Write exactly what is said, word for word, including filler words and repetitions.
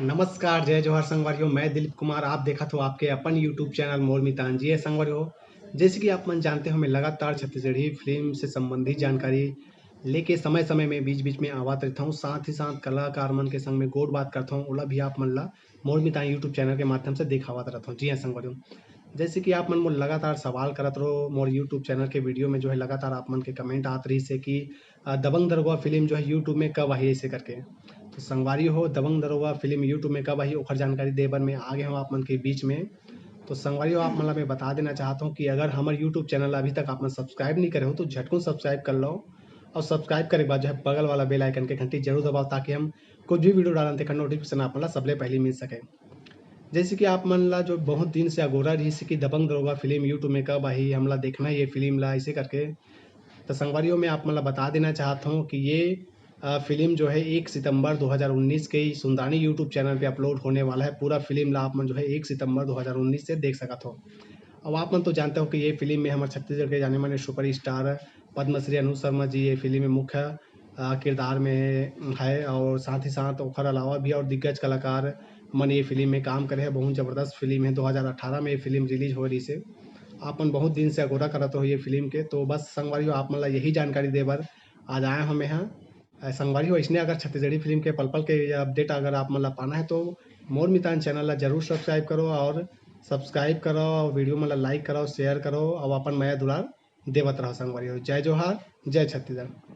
नमस्कार, जय जोहार संगवारी हो, मैं दिलीप कुमार, आप देखत हो आपके अपन YouTube चैनल मोर मितान। जी हाँ संगवारी हो, जैसे कि आप मन जानते हो, मैं लगातार छत्तीसगढ़ी फिल्म से संबंधित जानकारी लेके समय-समय में, बीच-बीच में आवत रहता हूँ। साथ ही साथ कलाकार मन के संग में गोठ बात करता हूँ, ओला भी आप मन ला मोर मितान YouTube चैनल के माध्यम से देखावत रहता हूँ। जी हाँ संगवारी हो, जैसे कि आप मन मोर लगातार सवाल करत रहो, मोर YouTube चैनल के वीडियो में जो है लगातार आप मन के कमेंट आत रहिस हे कि अ, दबंग दरोगा फिल्म जो है YouTube में कब आही ऐसे करके। तो संगवारी हो, दबंग दरोगा फिल्म YouTube में कब आही ओखर जानकारी दे बर मैं आ गए हूँ आप मन के बीच में। तो संगवारी हो, आप मन ला मैं बता देना चाहता हूँ कि अगर हमर YouTube चैनल अभी तक आप मन सब्सक्राइब नहीं करे हो तो झटकुन सब्सक्राइब कर लो और सब्सक्राइब करे के बाद जो है बगल वाला बेल आइकन के घंटी जरूर दबाओ, ताकि हम कुछ भी वीडियो डालन तेकर नोटिफिकेशन आप मन ला सबले पहले मिल सके। जैसे कि आप मन ला जो बहुत दिन से अगोरा रहिस हे कि दबंग दरोगा फिल्म YouTube में कब आही, हमला देखना हे ये फिल्म ला ऐसे करके। तो संगवारी हो, मैं आप मन ला बता देना चाहत हूँ कि ये अ, फिल्म जो है एक सितंबर दो हज़ार उन्नीस के ही सुंदानी YouTube चैनल पे अपलोड होने वाला है। पूरा फिल्म ला आप मन जो है एक सितंबर दो हज़ार उन्नीस से देख सकत हो। अब आप मन तो जानते हो कि ये फिल्म में हमर छत्तीसगढ़ के जाने माने सुपर स्टार पद्मश्री अनुज शर्मा जी ये फिल्म में मुख्य अ, किरदार में है और साथ ही साथ ओखर अलावा भी और दिग्गज कलाकार मन ये फिल्म में काम करे हे। बहुत जबरदस्त फिल्म है, दो हज़ार अठारह में ये फिल्म रिलीज हो रहिस हे। आप मन बहुत दिन से अगोरा करत हो ये फिल्म के, तो बस संगवारी हो, आप मन ला यही जानकारी दे बर आज आए हमें यहाँ। अ, संगवारी हो, इसने अगर छत्तीसगढ़ी फिल्म के पल पल के ये अपडेट अगर आप मन ला पाना है तो मोर मितान चैनल ला जरूर सब्सक्राइब करो और सब्सक्राइब करो और वीडियो मन ला लाइक करो, शेयर करो और अपन मया दुलार देवत रहो संगवारी हो। जय जोहार, जय छत्तीसगढ़।